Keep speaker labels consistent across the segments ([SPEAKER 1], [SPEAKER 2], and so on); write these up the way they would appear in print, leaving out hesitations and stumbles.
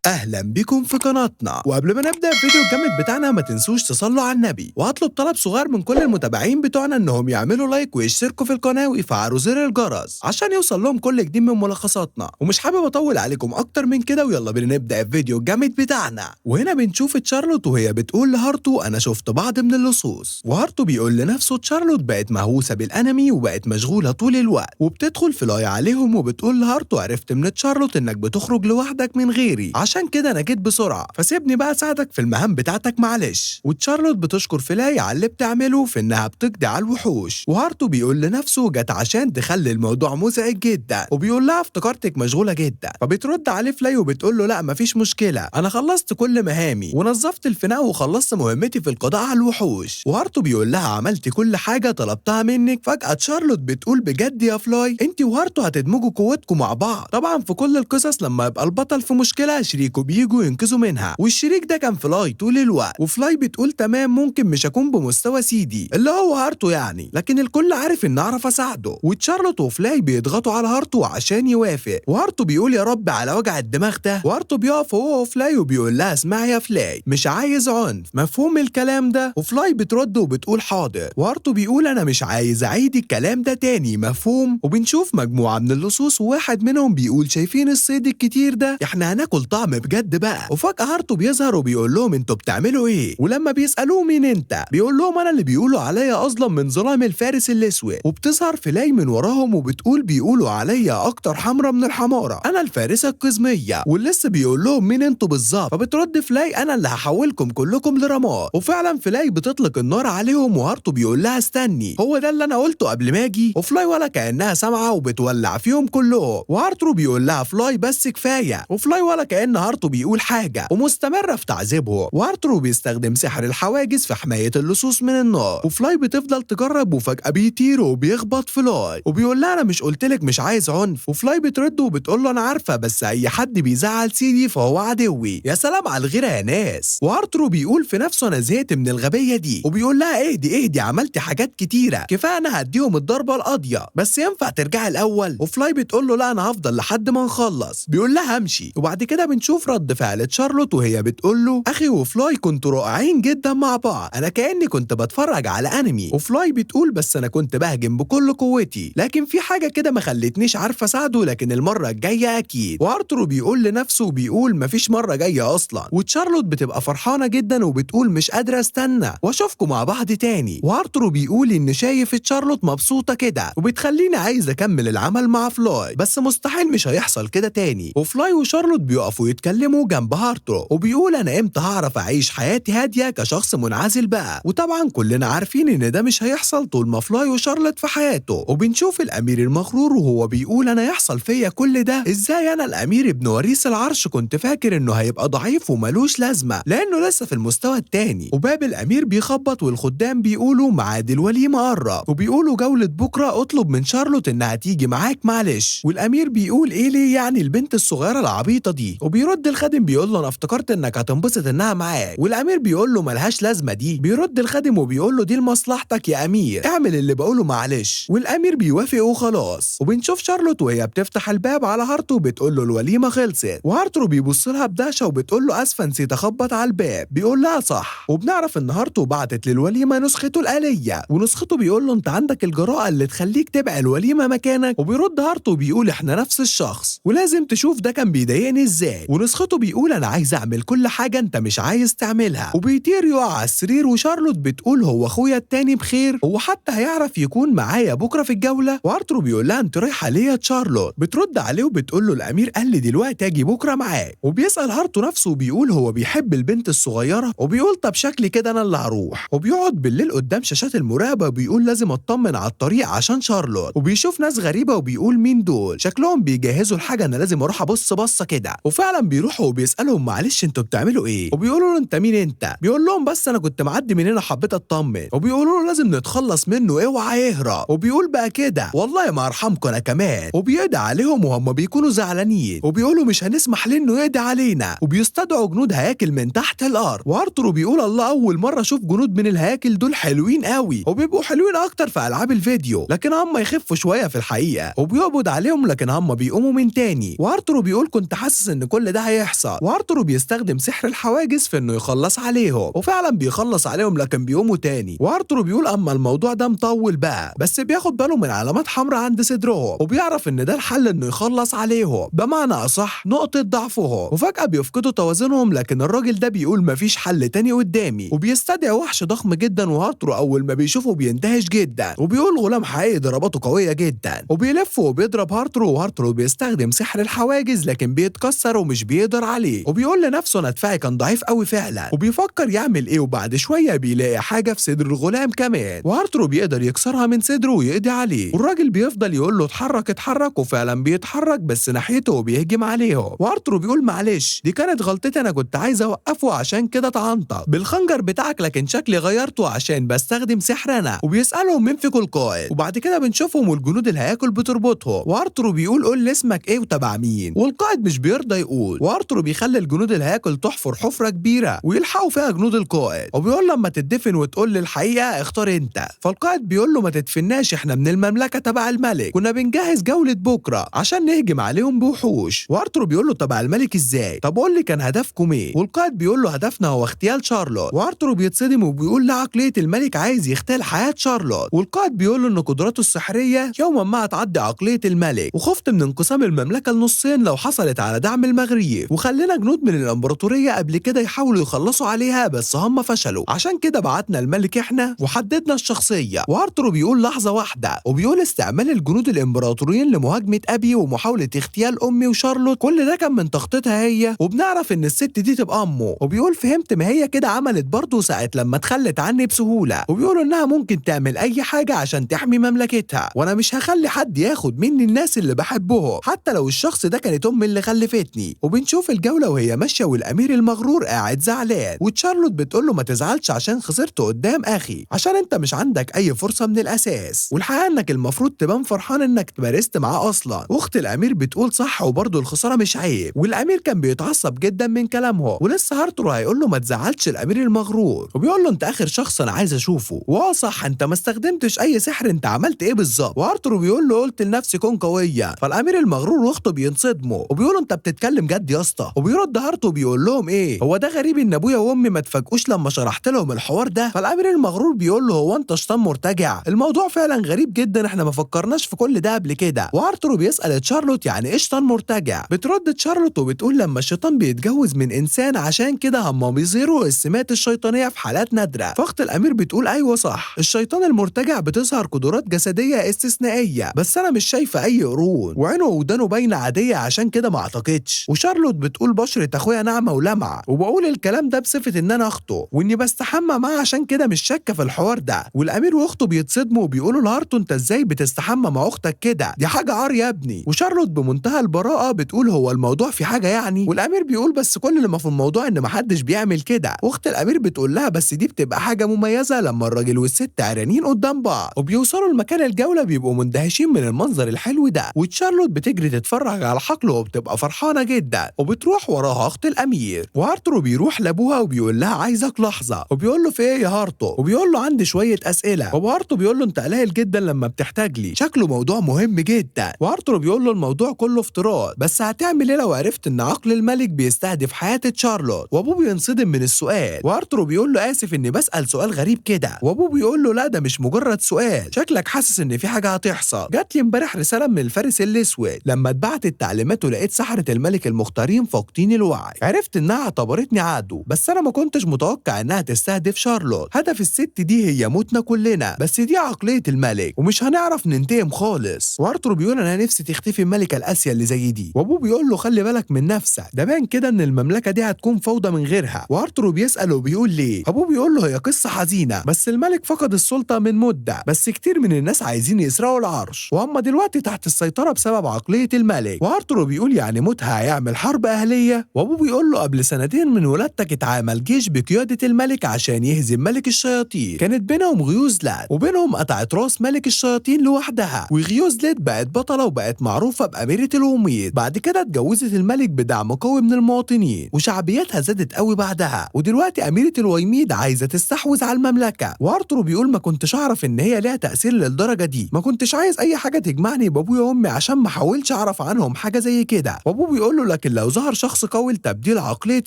[SPEAKER 1] اهلا بكم في قناتنا. وقبل ما نبدا الفيديو الجامد بتاعنا ما تنسوش تصلوا على النبي، وهطلب طلب صغير من كل المتابعين بتوعنا انهم يعملوا لايك ويشتركوا في القناة ويفعلوا زر الجرس عشان يوصل لهم كل جديد من ملخصاتنا. ومش حابب اطول عليكم اكتر من كده، ويلا بينا نبدا الفيديو الجامد بتاعنا. وهنا بنشوف تشارلوت وهي بتقول لهارتو انا شفت بعض من اللصوص، وهارتو بيقول لنفسه تشارلوت بقت مهووسه بالانمي وبقت مشغولة طول الوقت. وبتدخل فلاي عليهم وبتقول لهارتو عرفت من تشارلوت انك بتخرج لوحدك من غيري، عشان كده انا جيت بسرعة، فسيبني بقى اساعدك في المهام بتاعتك معلش. وتشارلوت بتشكر فلاي على اللي بتعمله في انها بتقضي على الوحوش، وهارتو بيقول لنفسه جت عشان تخلي الموضوع مزعج جدا، وبيقول لها افتكرتك مشغولة جدا. فبترد عليه فلاي وبتقول له لا مفيش مشكلة، انا خلصت كل مهامي ونظفت الفناء وخلصت مهمتي في القضاء على الوحوش. وهارتو بيقول لها عملت كل حاجة طلبتها منك. فجاة تشارلوت بتقول بجد يا فلاي انت وهارتو هتدمجوا قوتكم مع بعض. طبعا في كل القصص لما يبقى البطل في مشكلة شريكه بيجوا ينقذوا منها، والشريك ده كان فلاي طول الوقت. وفلاي بتقول تمام ممكن مش اكون بمستوى سيدي اللي هو هارتو يعني، لكن الكل عارف ان اعرف اساعده. وتشارلوت وفلاي بيضغطوا على هارتو عشان يوافق، وهارتو بيقول يا رب على وجع الدماغ ده. وهارتو بيقف هو وفلاي وبيقول لها اسمعي يا فلاي مش عايز عنف، مفهوم الكلام ده؟ وفلاي بترد وبتقول حاضر. وهارتو بيقول انا مش عايز اعيد الكلام ده تاني، مفهوم؟ وبنشوف مجموعة من اللصوص وواحد منهم بيقول شايفين الصيد الكتير ده؟ احنا هناكل طعم بجد بقى. وفجأة هارتو بيظهر وبيقول لهم انتوا بتعملوا ايه؟ ولما بيسألوه مين انت؟ بيقول لهم انا اللي بيقولوا عليا اظلم من ظلام الفارس الاسود. وبتظهر فلاي من وراهم وبتقول بيقولوا عليا اكتر حمرة من الحمارة، انا الفارسة القزمية. واللص بيقول لهم مين انتوا بالظبط؟ فبترد فلاي انا اللي هحولكم كلكم لرماد. وفعلا فلاي بتطلق النار عليهم، وهارتو بيقول لها استني هو ده اللي انا قلته قبل ما اجي؟ وفلاي ولا كأنها سامعة وبتولع فيهم كلهم. وهارتو بيقول لها فلاي بس كفاية، وفلاي ولا كأن هارتو بيقول حاجة ومستمرة في تعذيبه. وهارتو بيستخدم سحر الحواجز في حماية اللصوص من النار، وفلاي بتفضل تجرب وفجأة بيطير وبيخبط فلاي وبيقول لها انا مش قلتلك مش عايز عنف؟ وفلاي بترد وبتقول له انا عارفة بس اي حد بيزعل سيدي فهو عدوي. يا سلام على الغيرة يا ناس. وهارتو بيقول في نفسه انا زهقت من الغبية دي، وبيقول لها اهدي اهدي عملتي حاجات كتيرة كفاية انا هديهم الضربة القاضية، بس ينفع ترجعي الاول؟ وفلاي بتقول له لا انا هفضل لحد ما نخلص. بيقول لها امشي. وبعد كده بنشوف رد فعل تشارلوت وهي بتقول له اخي وفلاي كنتوا رائعين جدا مع بعض، انا كاني كنت بتفرج على انمي. وفلاي بتقول بس انا كنت بهجم بكل قوتي، لكن في حاجة كده ما خلتنيش عارفه اساعده، لكن المرة الجاية اكيد. وارترو بيقول لنفسه وبيقول مفيش مرة جاية اصلا. وتشارلوت بتبقى فرحانة جدا وبتقول مش قادرة استنى واشوفكم مع بعض تاني. وارترو بيقول ان شايف تشارلوت مبسوطة كده وبتخليني عايز اكمل العمل مع فلاي، بس مستحيل مش هيحصل كده تاني. وفلاي وشارلوت بيقفوا يتكلموا جنب هارترو وبيقول انا امتى هعرف اعيش حياتي هادية كشخص منعزل بقى. وطبعا كلنا عارفين ان ده مش هيحصل طول ما فلاي وشارلوت في حياته. وبنشوف الامير المغرور وهو بيقول انا يحصل فيا كل ده ازاي؟ انا الامير ابن وريث العرش كنت فاكر انه هيبقى ضعيف وملوش لازمه لانه لسه في المستوى التاني. وباب الامير بيخبط والخدام بيقولوا ميعاد الوليمة قرب، وبيقولوا جولة بكره اطلب من شارلوت انها تيجي معاك معلش. والامير بيقول ايه ليه يعني البنت الصغيرة العبيطه دي؟ وبيرد الخادم بيقول له انا افتكرت انك هتنبسط انها معاك. والامير بيقول له ملهاش لازمه دي. بيرد الخادم وبيقول له دي لمصلحتك يا امير، اعمل اللي بقوله معلش. والامير بيوافق وخلاص. وبنشوف شارلوت وهي بتفتح الباب على هارتو وبتقول له الوليمة خلصت. وهارتو بيبص لها بدهشه وبتقول له اسفه نسيت اخبط على الباب. بيقول لها صح. وبنعرف ان هارتو بعتت للوليمه نسخته الآلية، ونسخته بيقول له انت عندك الجراءة اللي تخليك تبقى الوليمة مكانك. وبيرد هارتو بيقول احنا نفس الشخص ولازم تشوف ده كان بيضايقني ازاي. ونسخته بيقول انا عايز اعمل كل حاجة انت مش عايز تعملها. وبيطير يقع على السرير. وشارلوت بتقول هو اخويا التاني بخير؟ هو حتى هيعرف يكون معايا بكره في الجولة؟ وارترو بيقول لها انت رايحة ليه يا تشارلوت؟ بترد عليه وبتقول له الامير قال لي دلوقتي اجي بكره معاك. وبيسال هارتو نفسه وبيقول هو بيحب البنت الصغيرة؟ وبيقول طب شكلي كده انا اللي هروح. وبيقعد بالليل قدام شاشات المراقبة وبيقول لازم اطمن على الطريق عشان شارلوت. وبيشوف ناس غريبة وبيقول مين دول؟ شكلهم بيجهزوا الحاجة، انا لازم اروح ابص بصة كده. وفعلا بيروحوا وبيسالهم معلش انتوا بتعملوا ايه؟ وبيقولوا له انت مين انت؟ بيقول لهم بس انا كنت معدي من هنا حبيت اطمن. وبيقولوا له لازم نتخلص منه اوعى يهرب. وبيقول بقى كده والله ما ارحمكم انا كمان. وبيدعي عليهم وهم بيكونوا زعلانين وبيقولوا مش هنسمح لانه يدعي علينا. وبيستدعوا جنود هياكل من تحت الارض. وارترو بيقول الله اول مرة اشوف جنود من الهياكل دول حلوين قوي، وبيبقوا حلوين اكتر في العاب الفيديو لكن هم يخفوا شوية في الحقيقة. وبيقبض عليهم لكن هم بيقوموا من تاني. وارترو بيقول كنت حاسس ان كل ده ده هيحصل. وارترو بيستخدم سحر الحواجز في انه يخلص عليهم، وفعلا بيخلص عليهم لكن بيقوموا تاني. وارترو بيقول اما الموضوع ده مطول بقى، بس بياخد باله من علامات حمراء عند صدرهم وبيعرف ان ده الحل انه يخلص عليهم، بمعنى اصح نقطة ضعفهم. وفجأة بيفقدوا توازنهم، لكن الراجل ده بيقول مفيش حل تاني قدامي، وبيستدعي وحش ضخم جدا. وارترو اول ما بيشوفه بيندهش جدا وبيقول غلام حقيقي ضرباته قوية جدا، وبيلف وبيضرب هارترو، وهارترو بيستخدم سحر الحواجز لكن بيتكسر ومش بيقدر عليه، وبيقول لنفسه انا دفاعي كان ضعيف قوي فعلا، وبيفكر يعمل ايه. وبعد شوية بيلاقي حاجة في صدر الغلام كمان، وهارترو بيقدر يكسرها من صدره ويقضي عليه، والراجل بيفضل يقول له اتحرك اتحرك، وفعلا بيتحرك بس ناحيته وبيهجم عليهم. وارترو بيقول معلش دي كانت غلطتي، انا كنت عايز اوقفه عشان كده اتعنطط بالخنجر بتاعك، لكن شكلي غيرته عشان بستخدم سحر انا. وبيسالهم مين فيكم القائد، وبعد كده بنشوفهم والجنود الهياكل بتربطهم، وارترو بيقول قول لي اسمك ايه وتبع مين، والقائد مش بيرضى يقول. وارترو بيخلي الجنود الهياكل تحفر حفره كبيرة ويلحقوا فيها جنود القائد، وبيقول لما تدفن وتقول لي الحقيقة اختار انت. فالقائد بيقول له ما تدفناش، احنا من المملكة تبع الملك، كنا بنجهز جولة بكره عشان نهجم عليهم بوحوش. وارترو بيقول له تبع الملك ازاي؟ طب قول لي كان هدفكم ايه؟ والقائد بيقول له هدفنا هو اغتيال شارلوت. وارترو بيتصدم وبيقول لا، عقلية الملك عايز يغتال حياة شارلوت. والقائد بيقول له ان قدراته السحريه يوما ما هتعدي عقلية الملك، وخفت من انقسام المملكة لنصين لو حصلت على دعم المغرب، وخلينا جنود من الامبراطورية قبل كده يحاولوا يخلصوا عليها بس هم فشلوا، عشان كده بعتنا الملك احنا وحددنا الشخصية. وارترو بيقول لحظة واحدة، وبيقول استعمال الجنود الامبراطوريين لمهاجمة ابي ومحاولة اغتيال امي وشارلوت كل ده كان من تخطيطها هي، وبنعرف ان الست دي تبقى امه. وبيقول فهمت، ما هي كده عملت برضه ساعة لما اتخلت عني بسهولة، وبيقولوا انها ممكن تعمل اي حاجة عشان تحمي مملكتها، وانا مش هخلي حد ياخد مني الناس اللي بحبهم حتى لو الشخص ده كانت امي اللي خلفتني. وبنشوف الجولة وهي ماشية والامير المغرور قاعد زعلان، وتشارلوت بتقول له ما تزعلش عشان خسرت قدام اخي، عشان انت مش عندك اي فرصة من الاساس، والحقيقة انك المفروض تبان فرحان انك تمارست معاه اصلا. واخت الامير بتقول صح، وبرضه الخسارة مش عيب. والامير كان بيتعصب جدا من كلامه، ولسه هارترو هيقول له ما تزعلش الامير المغرور، وبيقول له انت اخر شخص انا عايز اشوفه، واه صح انت ما استخدمتش اي سحر، انت عملت ايه بالظبط؟ وارترو بيقول له قلت لنفسي كون قوية. فالامير المغرور واخته بينصدموا وبيقولوا انت بتتكلم جد يا اسطى؟ وبيرد هارتو بيقول لهم ايه هو ده غريب ان ابويا وامي ما اتفاجئوش لما شرحت لهم الحوار ده؟ فالامير المغرور بيقول له هو انت شيطان مرتجع؟ الموضوع فعلا غريب جدا، احنا ما فكرناش في كل ده قبل كده. وارترو بيسال تشارلوت يعني ايه شيطان مرتجع؟ بترد تشارلوت وبتقول لما الشيطان بيتجوز من انسان عشان كده هم بيظهروا السمات الشيطانية في حالات نادرة. فاخت الامير بتقول ايوه صح، الشيطان المرتجع بتظهر قدرات جسدية استثنائية، بس انا مش شايفه اي قرون، وعينه ودانه باينة عادية عشان كده ما اعتقدش. وشارلوت بتقول بشره اخويا ناعمة ولمعه، وبقول الكلام ده بصفة ان انا اخته واني بستحمى معاه عشان كده مش شاكه في الحوار ده. والامير واخته بيتصدموا وبيقولوا لهارتو انت ازاي بتستحمى مع اختك كده؟ دي حاجة عار يا ابني. وشارلوت بمنتهى البراءة بتقول هو الموضوع في حاجة يعني؟ والامير بيقول بس كل اللي ما في الموضوع ان محدش بيعمل كده. واخت الامير بتقول لها بس دي بتبقى حاجة مميزة لما الراجل والست عريانين قدام بعض. وبيوصلوا لمكان الجولة بيبقوا مندهشين من المنظر الحلو ده، وتشارلوت بتجري تتفرج على حقله وبتبقى فرحانة جدا، وبتروح وراها اخت الامير. وهارترو بيروح لابوها وبيقول لها عايزك لحظة، وبيقول له في ايه يا هارتو؟ وبيقول له عندي شوية اسئلة. وهارتو بيقول له انت قليل جدا لما بتحتاج لي، شكله موضوع مهم جدا. وهارترو بيقول له الموضوع كله افتراض، بس هتعمل ايه لو عرفت ان عقل الملك بيستهدف حياة تشارلوت؟ وابوه بينصدم من السؤال، وارترو بيقول له اسف اني بسال سؤال غريب كده. وابوه بيقول له لا ده مش مجرد سؤال، شكلك حاسس ان في حاجة هتحصل. جات لي امبارح رسالة من الفارس الاسود، لما اتبعت التعليمات ولقيت سحره الملك المختارين فاقدين الوعي، عرفت انها اعتبرتني عدو، بس انا ما كنتش متوقع انها تستهدف شارلوت. هدف الست دي هي موتنا كلنا، بس دي عقلية الملك ومش هنعرف ننتقم خالص. وارترو بيقول انا نفسي تختفي الملكة القاسية اللي زي دي. وابوه بيقول له خلي بالك من نفسك، ده بان كده ان المملكة دي هتكون فوضى من غيرها. وارترو بيسال وبيقول ليه؟ ابوه بيقول له هي قصة حزينة، بس الملك فقد السلطة من مده، بس كتير من الناس عايزين يسرقوا العرش وهم دلوقتي تحت السيطرة بسبب عقلية الملك. وارترو بيقول يعني موتها هيعمل حرب اهليه؟ وابوه بيقول له قبل سنتين من ولادتك اتعامل جيش بقيادة الملك عشان يهزم ملك الشياطين، كانت بينهم غيوزلات وبينهم قطعت راس ملك الشياطين لوحدها، وغيوزلات بقت بطلة وبقت معروفة باميره الوميض. بعد كده اتجوزت الملك بدعم قوي من المواطنين وشعبيتها زادت قوي بعدها، ودلوقتي اميره الويميد عايزه تستحوذ على المملكة. وارترو بيقول ما كنتش اعرف ان هي ليها تاثير للدرجة دي، ما كنتش عايز اي حاجة تجمعني بابويا وامي عشان ما احاولش اعرف عنهم حاجة زي كده. وابوه بيقول له لكن لكن لو ظهر شخص قوي لتبديل عقلية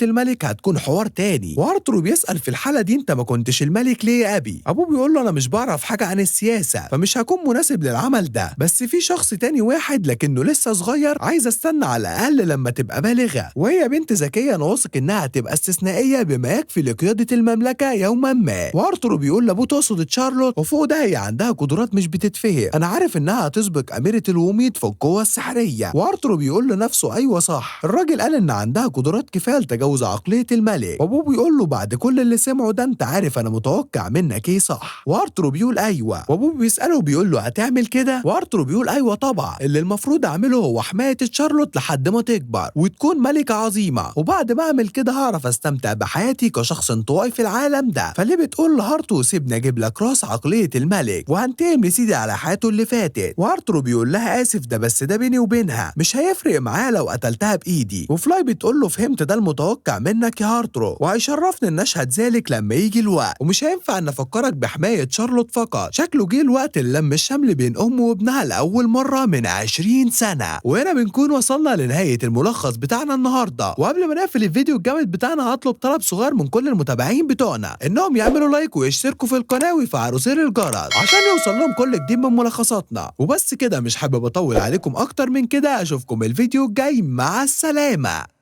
[SPEAKER 1] الملك هتكون حوار تاني. وارترو بيسأل في الحالة دي انت ما كنتش الملك ليه يا ابي؟ ابوه بيقول له انا مش بعرف حاجة عن السياسة فمش هكون مناسب للعمل ده، بس في شخص تاني واحد لكنه لسه صغير عايز استنى على الاقل لما تبقى بالغة، وهي بنت ذكية انا واثق انها هتبقى استثنائية بما يكفي لقيادة المملكة يوما ما. وارترو بيقول لابوه تقصد تشارلوت، وفوق ده هي عندها قدرات مش بتتفهم، انا عارف انها هتسبق اميرة الوميض في القوة السحرية. وارترو بيقول لنفسه ايوه صح، الراجل قال ان عندها قدرات كفاية لتجاوز عقلية الملك. وابوه بيقول له بعد كل اللي سمعه ده انت عارف انا متوقع منك ايه صح؟ وارترو بيقول ايوه. وابوه بيساله بيقول له هتعمل كده؟ وارترو بيقول ايوه طبعا، اللي المفروض اعمله هو حماية تشارلوت لحد ما تكبر وتكون ملكة عظيمة، وبعد ما اعمل كده هعرف استمتع بحياتي كشخص انطوائي في العالم ده. فليه بتقول لهارتو سيبني اجيب لك راس عقلية الملك وهنتقم لسيدي على حياته اللي فاتت؟ وارترو بيقول لها اسف ده بس ده بيني وبينها، مش هيفرق معايا لو قتلتها بايدي. وفلاي بتقول له فهمت ده المتوقع منك يا هارترو، وهيشرفني ان اشهد ذلك لما يجي الوقت، ومش هينفع ان افكرك بحماية شارلوت فقط، شكله جه الوقت اللم الشمل بين امه وابنها لاول مرة من 20 سنة. وهنا بنكون وصلنا لنهاية الملخص بتاعنا النهاردة. وقبل ما نقفل الفيديو الجامد بتاعنا هطلب طلب صغير من كل المتابعين بتوعنا انهم يعملوا like ويشتركوا في القناة ويفعلوا زر الجرس عشان يوصل لهم كل جديد من ملخصاتنا. وبس كده، مش حابب اطول عليكم اكتر من كده، اشوفكم الفيديو الجاي، مع السلامة.